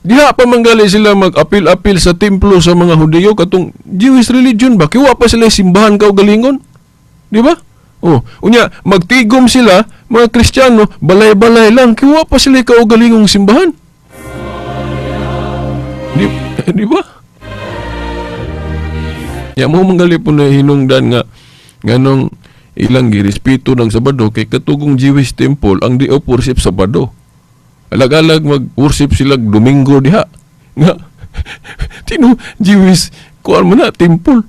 diha pa man gali sila mag-apil-apil sa templo sa mga Hudiyo katong Jewish religion ba? Kay wa pa sila simbahan kaugalingon. Di ba? Oh, unya magtigom sila mga Kristiyano, balay-balay lang kay wa pa sila kaugalingong simbahan. Di ba? Ya mo manggali po na hinungdan nga nganong ilang girespeto ng Sabado kay katugong Jewish temple ang di worship Sabado. Alag-alag mag-worship sila Domingo diha. Nga tino Jewish kuan mo na temple.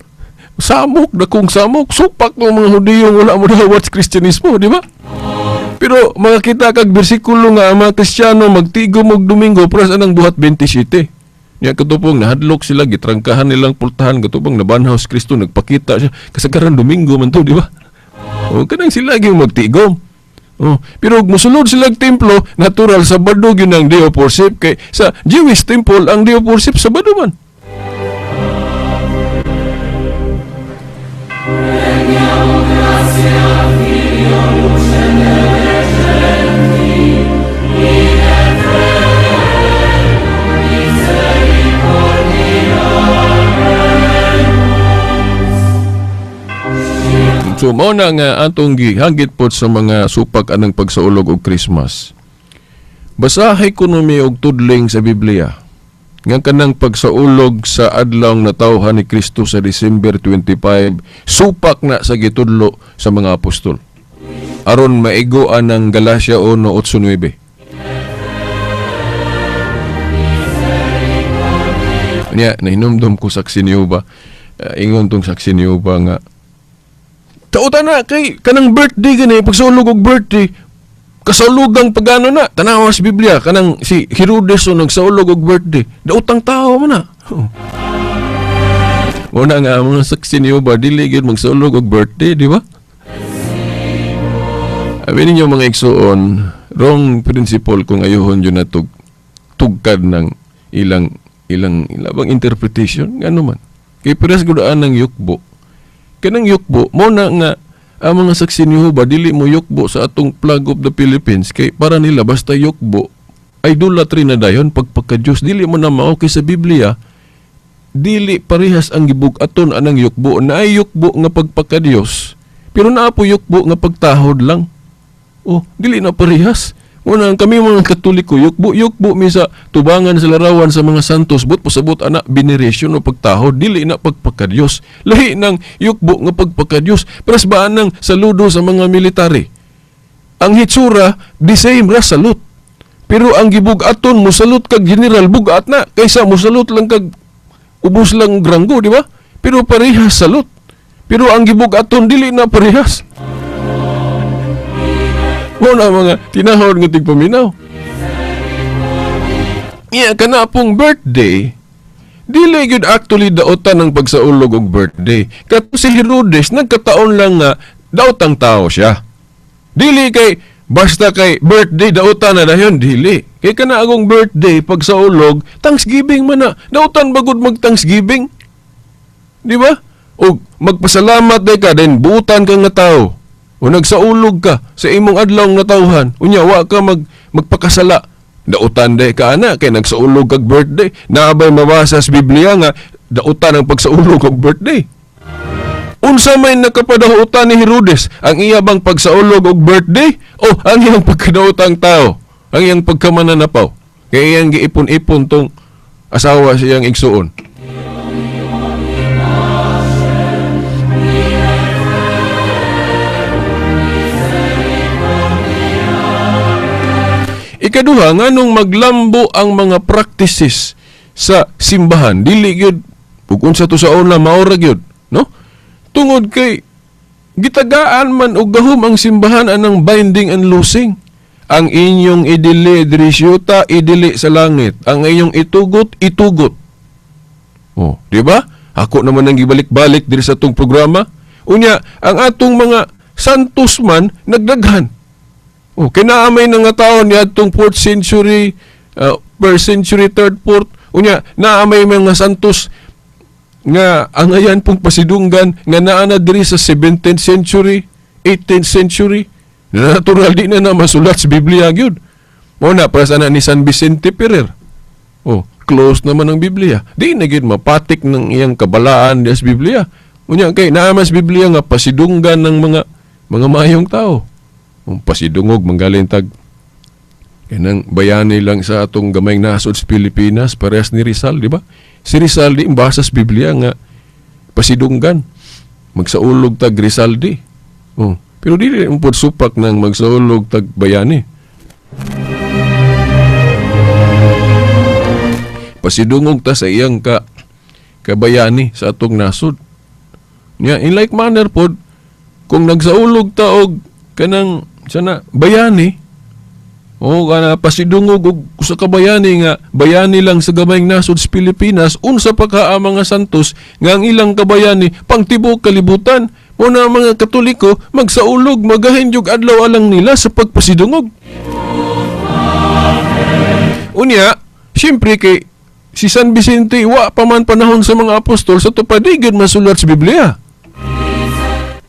Samok na kung samok, supak ng mga Hudiyo wala mo dawat sa Kristyanismo, di ba? Pero makakita kag bersikulo nga ang mga Kristiyano magtigom og Domingo pras anang buhat 27. Nya katupong nahadlok sila, gitrangkahan nilang pultahan, katupong nabanhaw si Kristo, nagpakita siya kasagaran Domingo man to, di ba? O kanang sila gyud magtigom. Oh, pero og mosulod sila og templo, natural Sabado gyud ang day of worship kay sa Jewish temple ang day of worship Sabado man. So mao na nga atong gihagit pod sa mga supak anang pagsaulog og Christmas. Basahay kuno mi og tudling sa Biblia nga kanang pagsaulog sa adlaw natawhan ni Kristo sa December 25, supak na sa gitudlo sa mga apostol. Aron maigo anang Galatia 1:8-9. Nya nahinumdum ko saksi niyo ba? Ingon tong saksi niyo ba nga tauta na kay kanang birthday gani pagsulog og birthday Kasaulugang pagano na, tanawa sa Biblia, kanang si Herodes o nagsaulog og birthday, daotang tao man na. Oh. Muna nga, ang mga saksi niyo ba, dili gyud magsaulog og birthday, di ba? Abi ninyo, mga igsuon, wrong principle kung ayuhon yun na tugkad ng ilang ilang ilabang interpretation, ngano man. Kay parehas gud ang yukbo. Kanang yukbo, mo na nga ang mga saksi ni Jehovah dili mo yukbo sa atong flag of the Philippines kay para nila basta yukbo idolatry na dayon, pagpagka-Diyos. Dili mo na mao, kay sa Biblia dili parehas ang gibug-aton anang yukbo. Naay yukbo nga pagpagka-Diyos, pero naa po yukbo nga pagtahod lang. Oh, dili na parehas. Una, kami mga Katoliko, yukbo yukbo mi sa tubangan sa larawan sa mga santos, but pasabot ana veneration o pagtahod, dili na pagpagka-Diyos. Lahi ng yukbo nga pagpagka-Diyos. Pares ba anang saludo sa mga military? Ang hitsura, the same ra salute. Pero ang gibug-aton mo salute kag general, bugat na kaysa mo salute lang kag ubos lang granggo, di ba? Pero parehas salute. Pero ang gibug-aton dili na parehas. Mo na mga tinahod nga tigpaminaw. Iya kana pong birthday, dili gyud actually daotan ang pagsaulog og birthday. Kato si Herodes nagkataon lang nga daotang tao siya. Dili kay basta kay birthday daotan na dayon, dili. Kay kana akong birthday pagsaulog, Thanksgiving man na. Daotan bagud mag Thanksgiving? Di ba? O magpasalamat day ka then buutan ka nga tao. O nagsaulog ka sa imong adlaw nga tawhan, unya wa ka magpakasala. Dautan day ka ana kay nagsaulog kag birthday. Naabay mabasa sa Biblia nga dautan ang pagsaulog og birthday? Unsa may nakapadahutan ni Herodes? Ang iya bang pagsaulog og birthday o ang iyang pagkadaotang tao? Ang iyang pagkamananapaw? Kay iyang giipon-ipon tong asawa siyang igsuon. Ikaduha, nganong maglambo ang mga practices sa simbahan, dili gyud ug unsa to sa una mao ra gyud, no? Tungod kay gitagaan man og gahom ang simbahan anang binding and loosing. Ang inyong idili diri syuta, idili sa langit. Ang inyong itugot, itugot. Oh, di ba? Ako naman ang gibalik-balik diri sa atong programa. Unya, ang atong mga santos man nagdaghan. Oh, kinaamay na nga taon ni atong 4th century, 1st century, 3rd, 4th. Unya, naamay mga santos nga angayan pong pasidunggan nga naa na diri sa 17th century, 18th century. Natural di na na masulat sa Biblia gyud. Mao na para sa ni San Vicente Ferrer. Oh, close naman ang Biblia. Di na gyud mapatik ng iyang kabalaan di sa Biblia. Unya kay naa man sa Biblia nga pasidunggan ng mga maayong tao. Ang pasidungog manggaling tag kanang bayani lang sa atong gamayng nasod sa Pilipinas, parehas ni Rizal, di ba? Si Rizal di imbasa sa Biblia nga pasidunggan magsaulog tag Rizal di. Oh, pero di rin pod supak nang magsaulog tag bayani. Pasidungog ta sa iyang kabayani sa atong nasod. Nya in like manner pod kung nagsaulog ta og kanang sana bayani o kana pasidungog og usa ka bayani nga bayani lang sa gamayng nasod sa Pilipinas, unsa pa ka ang mga santos nga ang ilang kabayani pangtibok kalibutan. Mo na ang mga Katoliko magsaulog magahin jug adlaw alang nila sa pagpasidungog. Unya, siyempre kay si San Vicente wa pa man panahon sa mga apostol sa tupad, di masulat sa Biblia.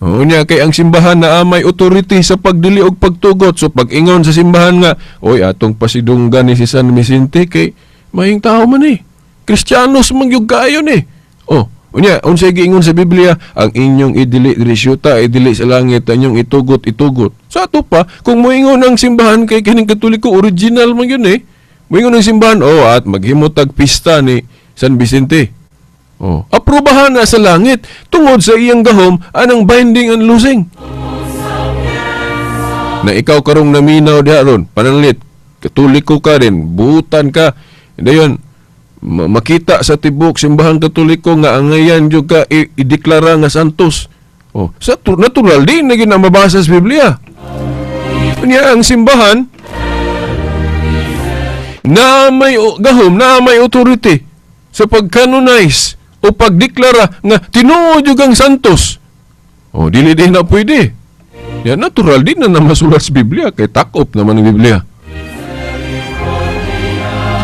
Unya kay ang simbahan na may authority sa pagdili og pagtugot. So pag-ingon sa simbahan nga, oy, atong pasidunggan ni si San Vicente kay mahing tao man eh. Kristiyanos man gyud kaayo ni. Oh, unya unsay giingon sa Biblia? Ang inyong idili diri syuta, idili sa langit, ang inyong itugot, itugot. Sa ato pa, kung moingon ang simbahan kay kining Katoliko original man yun eh. Moingon ang simbahan, oh, at maghimo tag pista ni San Vicente. Oh, aprobahan na sa langit tungod sa iyang gahom anang binding and loosing. Na ikaw karong naminaw diha ron, pananlit, Katoliko ka rin, buutan ka. Dayon, makita sa tibok simbahang Katoliko nga angayan jud ka ideklara nga santos. Oh, sa natural di na gyud mabasa sa Biblia. Unya ang simbahan na may gahom, na may authority sa pag-canonize o pagdeklara nga tinuod yung ang santos. O, dili din na pwede. Ya, natural din na masulat sa Biblia kay takop naman ang Biblia.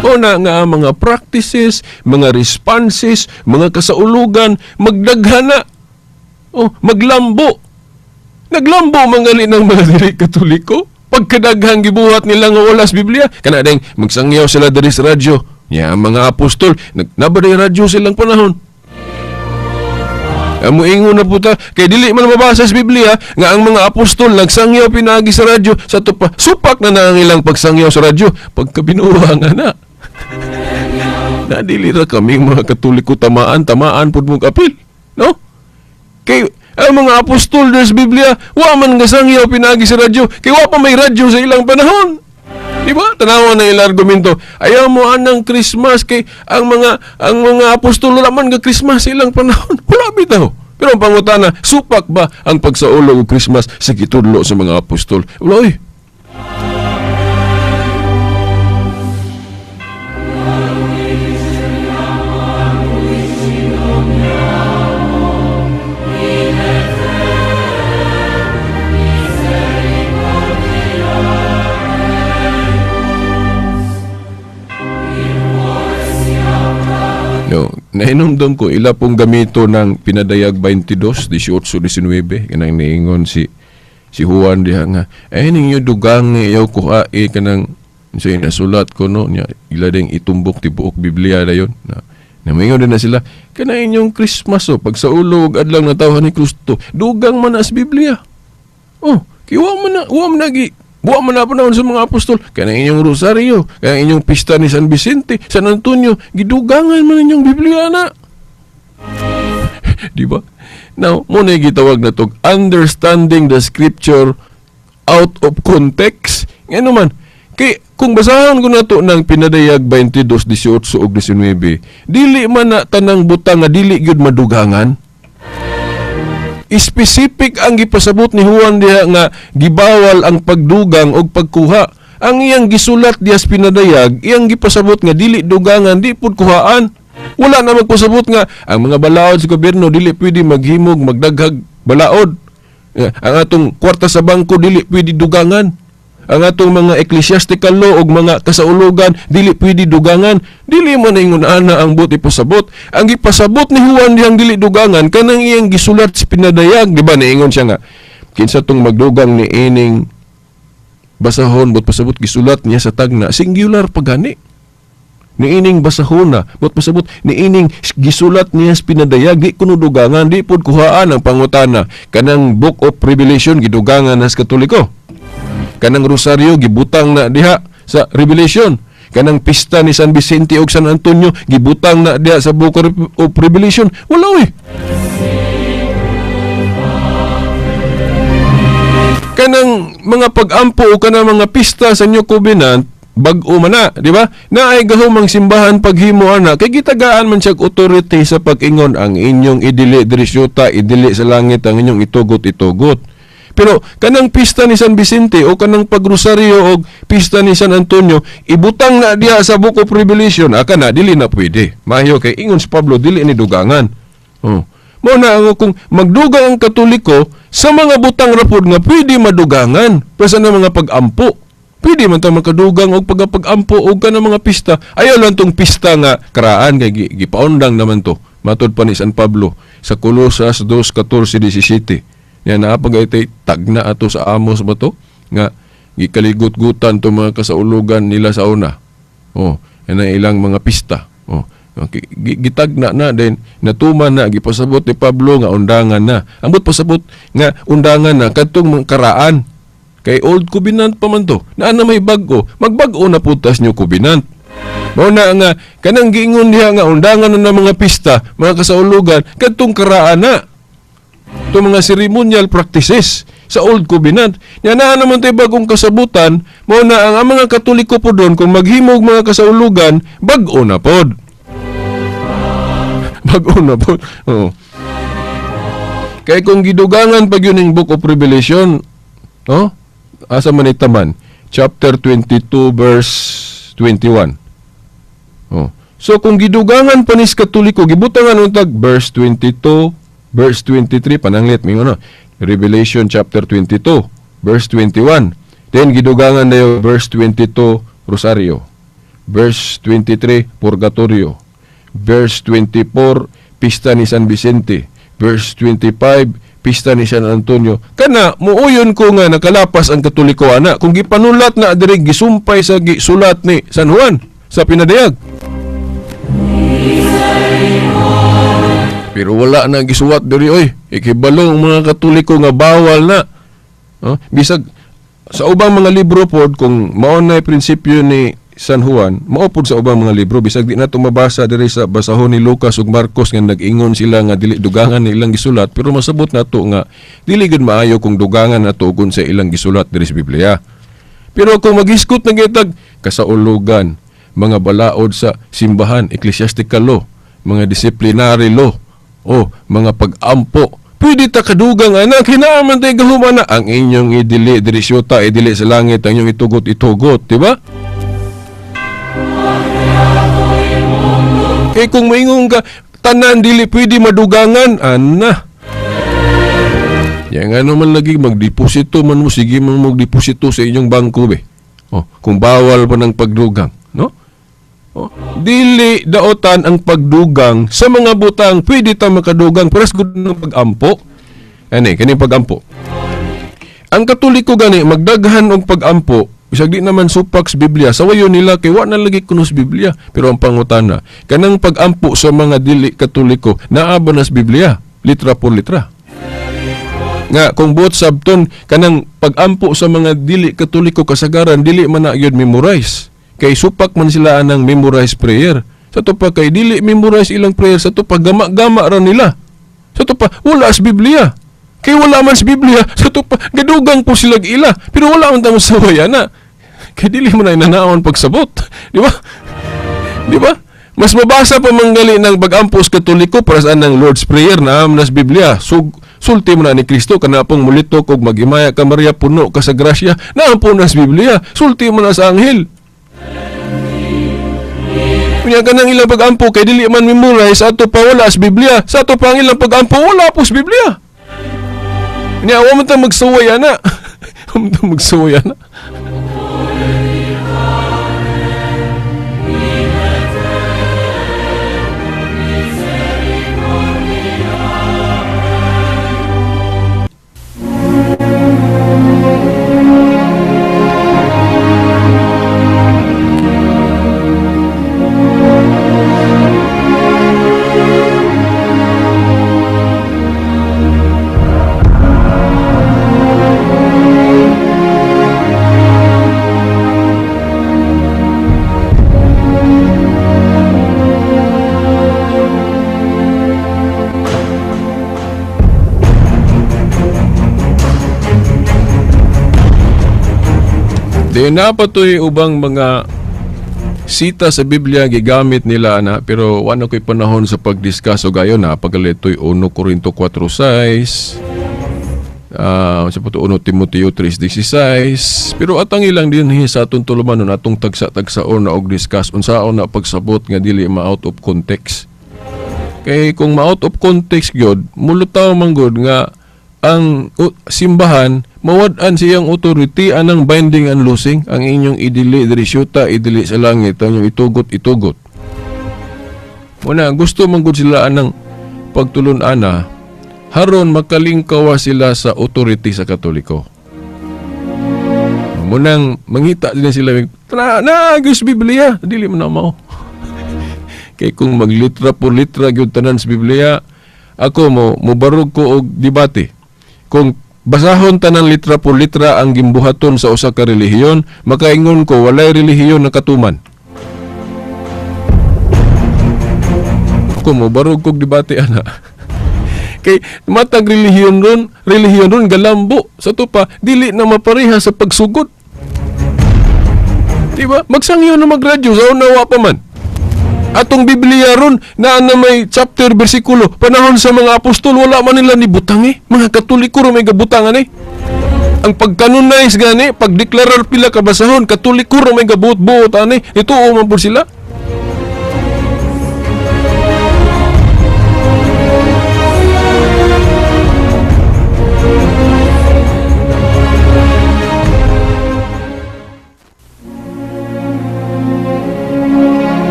O na nga ang mga practices, mga responses, mga kasaulugan, magdaghana. O, maglambo. Naglambo mangali ng mga dili Katoliko. Pagkadaghang gibuhat nila nga wala sa Biblia, kana ding magsangyaw sila diri sa radyo. Ya, ang mga apostol, nagnabaday radyo silang panahon. Amo ingon na puta, kay dili man mabasa sa Biblia nga ang mga apostol nagsangyaw pinaagi sa radyo sa tupa, supak na na ang ilang pagsangyaw sa radyo pagkabinuha nga na. Na dili ra kaming mga Katoliko tamaan, tamaan pud mong apil, no? Kay ang mga apostol sa Biblia, wa man nga sangyaw pinaagi sa radyo, kay wa pa may radyo sa ilang panahon. Di ba? Tanawa na ilang argumento. Ayaw mo anang Christmas kay ang mga apostol wala man ga Christmas sa ilang panahon. Wala bitaw. Pero ang pangutana, supak ba ang pagsaulog og Christmas sa gitudlo sa mga apostol? Wala oy. No, nahinumdum ko ila pong gamito ng pinadayag 22, 18, 19, kanang niingon si Juan diha nga, ay ninyo dugang iyaw kuha kanang sa nasulat ko no niya ila ding itumbok tibuok Biblia dayon na namingon din na sila kana inyong Christmas o pag sa ulo ug adlaw na tawhan ni Kristo dugang man as Biblia. Oh, kiwa man na, wa man nagi buwa man na panahon sa mga apostol, kanang inyong rosaryo, kanang inyong pista ni San Vicente, San Antonio, gidugangan man inyong Biblia na. Di ba? Now, muna gitawag na to, understanding the scripture out of context. Ngano man, kay kung basahon ko na to ng pinadayag 22, 18 ug 19, dili man na tanang butang nga dili gyud madugangan. Specific ang gipasabot ni Juan diha nga gibawal ang pagdugang og pagkuha. Ang iyang gisulat diha sa pinadayag, iyang gipasabot nga dili dugangan, di pud kuhaan. Wala na magpasabot nga ang mga balaod sa gobyerno dili pwede maghimog, magdaghag balaod. Ang atong kwarta sa bangko dili pwede dugangan. Ang atong mga ecclesiastical law og mga kasaulugan dili pwede dugangan. Dili man ingon ana ang buot ipasabot. Ang gipasabot ni Juan dihang dili dugangan kanang iyang gisulat sa pinadayag, di ba niingon siya nga kinsa tong magdugang ni ining basahon, buot pasabot gisulat niya sa tagna singular pagani. Niining basahona, buot pasabot niining gisulat niya sa pinadayag di kuno dugangan, di pud kuhaan. Ang pangutana kanang Book of Revelation gidugangan nas Katoliko. Kanang rosaryo gibutang na diha sa Revelation. Kanang pista ni San Vicente ug San Antonio gibutang na diha sa Book of Revelation. Wala oy. Kanang mga pag-ampo o kanang mga pista sa New Covenant bag-o man na, di ba? Naay gahom ang simbahan paghimo ana kay gitagaan man siya authority sa pag-ingon ang inyong idili diri syuta, idili sa langit, ang inyong itugot itugot. Pero kanang pista ni San Vicente o kanang pagrosaryo o pista ni San Antonio ibutang na diha sa Book of Revelation, aka na dili na pwede. Mayo kay ingon si Pablo dili ni dugangan. Oh. Mo na ang kung magdugang ang Katoliko sa mga butang rapod nga pwede madugangan, basta na mga pag-ampo. Pwede man ta makadugang og pagapag-ampo og kanang mga pista. Ayaw lang tong pista nga karaan kay gipaundang naman to. Matod pa ni San Pablo sa Colosas 2:14-17. Yan na pag itay tagna ato sa Amos ba to nga gikaligut-gutan to mga kasaulugan nila sa una. Oh, yan ang ilang mga pista. Oh, okay. Gitagna na then natuman na gipasabot ni Pablo nga undangan na. Ambot pasabot nga undangan na kadtong mga karaan. Kay Old Covenant pa man to. Naa na may bag-o, magbag-o na putas New Covenant. Mao na nga kanang giingon diha nga undangan na mga pista, mga kasaulugan kadtong karaan na. Ito mga ceremonial practices sa Old Covenant. Nya naa naman tayo bagong kasabutan, mao na ang mga Katoliko po doon, kung maghimog mga kasaulugan, bag-o na pod. Bag-o na pod. Oo. Kaya kung gidugangan pag yun yung Book of Revelation, no? Asa man itaman? Chapter 22 verse 21. Oh. So kung gidugangan pa nis Katoliko, gibutangan untag verse 22, verse 23, pananglit mingon no. Revelation chapter 22, verse 21. Then gidugangan dayo verse 22 Rosario. Verse 23 Purgatorio. Verse 24 Pista ni San Vicente. Verse 25 Pista ni San Antonio. Kana muuyon ko nga nakalapas ang Katoliko ana kung gipanulat na diri gisumpay sa gisulat ni San Juan sa pinadayag. Pero wala na gisuwat diri oy. Ikibalo ang mga Katoliko nga bawal na. Oh, bisag sa ubang mga libro pod kung mao na prinsipyo ni San Juan, mao pod sa ubang mga libro bisag di nato mabasa diri sa basahon ni Lucas ug Marcos nga nag-ingon sila nga dili dugangan ni ilang gisulat, pero masabot nato nga dili gud maayo kung dugangan nato kun sa ilang gisulat diri sa Biblia. Pero kung magiskot na gitag kasaulugan, mga balaod sa simbahan, ecclesiastical law, mga disciplinary law, o mga pag-ampo, pwede ta kadugang anak, hinaaman tayo gahumana ang inyong idili diri syuta, idili sa langit, ang inyong itugot, itugot, di ba? Kay kung maingon ka, tanan dili pwede madugangan, ana. Yang ano man lagi, magdeposito man mo, sige man magdeposito sa inyong bangko, be. Oh, kung bawal pa ng pagdugang, no? Oh, dili daotan ang pagdugang sa mga butang pwede ta makadugang pero gud ng pag-ampo. Ani kani pag-ampo. Ang Katoliko gani magdaghan og pag-ampo, bisag di naman supak sa Biblia, sawayon nila kay wa na lagi kuno sa Biblia. Pero ang pangutana, kanang pag-ampo sa mga dili Katoliko naa ba na sa Biblia, litra por litra? Nga kung buot sabton kanang pag-ampo sa mga dili Katoliko kasagaran dili man na gyud memorize. Kay supak man sila anang memorize prayer. Sa to pa kay dili memorize ilang prayer, sa to pa gama-gama ra nila. Sa to pa wala sa Biblia. Kay wala man sa Biblia, sa to pa gadugang po sila ila. Pero wala man tamo sa na. Kay dili man na inanaon pagsabot, di ba? Di ba? Mas mabasa pa manggali ng pag-ampo sa Katoliko para sa anang Lord's Prayer na am nas Biblia. Sulti mo na ni Kristo kanapong mulitok og maghimaya ka Maria puno ka sa grasya, naampo na sa Biblia. Sulti mo na sa anghel. Kunya ka ng ilang pag-ampo kay dili man memorize ato pa wala sa Biblia. Sa ato pa ang ilang pag-ampo wala po sa Biblia. Kunya wa man ta magsuway ana. Wa man ta magsuway ana. Di napatoy ubang mga sita sa Biblia gigamit nila ana, pero wala ko'y panahon sa pag-discuss o gayon na pagalitoy 1 Corinto 4:6, sa po 1 Timoteo 3:16, pero atang ilang din sa atong tulumanon atong tagsa-tagsaon na og discuss unsaon na pagsabot nga dili ma-out of context. Kay kung ma-out of context gyud, mulutaw man gud nga ang simbahan mawad-an siyang authority anang binding and loosing ang inyong idili diri syuta idili sa langit ang inyong itugot itugot. Muna gusto man gud sila anang pagtulon-ana haron makalingkawa sila sa authority sa Katoliko. Munang mangita din sila na sa Biblia dili man na mao. Kay kung maglitra por litra gyud tanan sa Biblia, ako mo mobarog ko og debate. Kung basahon tanan litra por litra ang gimbuhaton sa usa ka relihiyon, makaingon ko walay relihiyon na katuman. Ako mobarog kog debate ana. Kay matag relihiyon ron galambo sa tupa dili na mapareha sa pagsugod. Diba? Magsangyo na magradyo sa una wa pa man. Atong Biblia ron na may chapter bersikulo panahon sa mga apostol wala man nila ni butang eh. Mga Katoliko ro may gabutangan eh. Ang pag-canonize gani, pagdeklarar pila ka basahon, Katoliko ra may gabuot-buot ani, nituo man pud sila.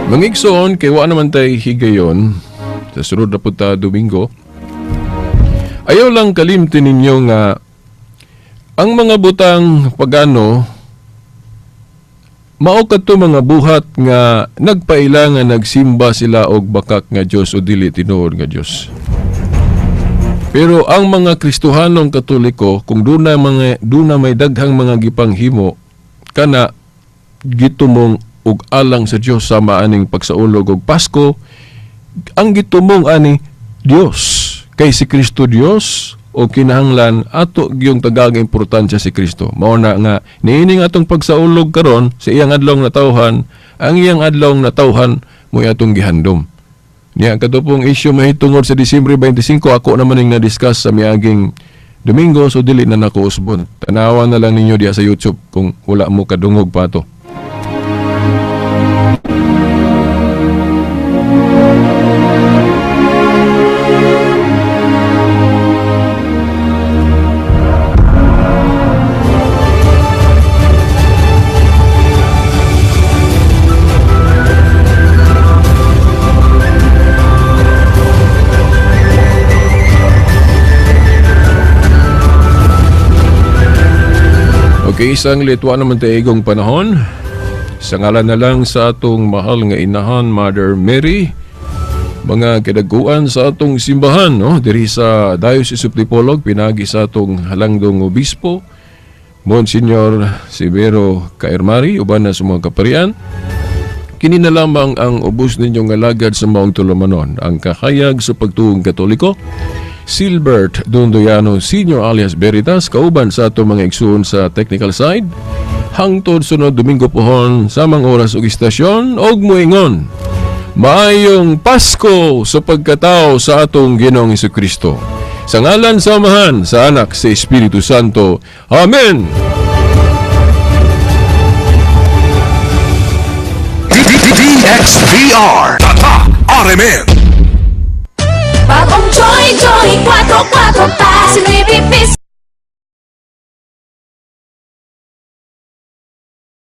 Mga igsoon, kay wa naman tay higayon sa sunod na punta Domingo. Ayaw lang kalimti ninyo nga ang mga butang pagano mao kadto mga buhat nga nagpaila nga nagsimba sila og bakak nga Dios o dili tinuod nga Dios. Pero ang mga Kristohanong Katoliko, kung duna may daghang mga gipanghimo kana gitumong og alang sa Dios, sama aning pagsaulog og Pasko, ang gitumong ani Dios kay si Kristo Dios o kinahanglan ato gyung tagag importansya si Kristo. Mao na nga niining atong pagsaulog karon sa iyang adlaw natawhan, ang iyang adlaw natawhan mo atong gihandom. Niya kato pong issue mahitungod sa Disyembre 25, ako naman ning na-discuss sa miaging Domingo, so dili na nako usbon. Tanawa na lang ninyo diya sa YouTube kung wala mo kadungog pa to. Okay, isang litwa naman tayo igong panahon. Sa ngalan na lang sa atong mahal nga inahan, Mother Mary, mga kadaguan sa atong simbahan, no? Diri sa Diocese of Dipolog, pinagi sa atong halangdong obispo, Monsignor Severo Caermari, uban na sa mga kaparian. Kini na lamang ang ubos ninyong alagad sa maong tulumanon, ang kahayag sa pagtuong Katoliko, Silbert Dondoyano Senior alias Veritas, kauban sa atong mga igsoon sa technical side. Hangtod sunod Domingo pohon, samang oras ug istasyon, og muingon. Maayong Pasko sa pagkatao sa atong Ginoong Hesukristo. Sa ngalan sa Amahan, sa Anak, sa Espiritu Santo. Amen! DXVR. Tatak RMN. Bagong Joy, Joy, 4, 4 pa, 9 piso.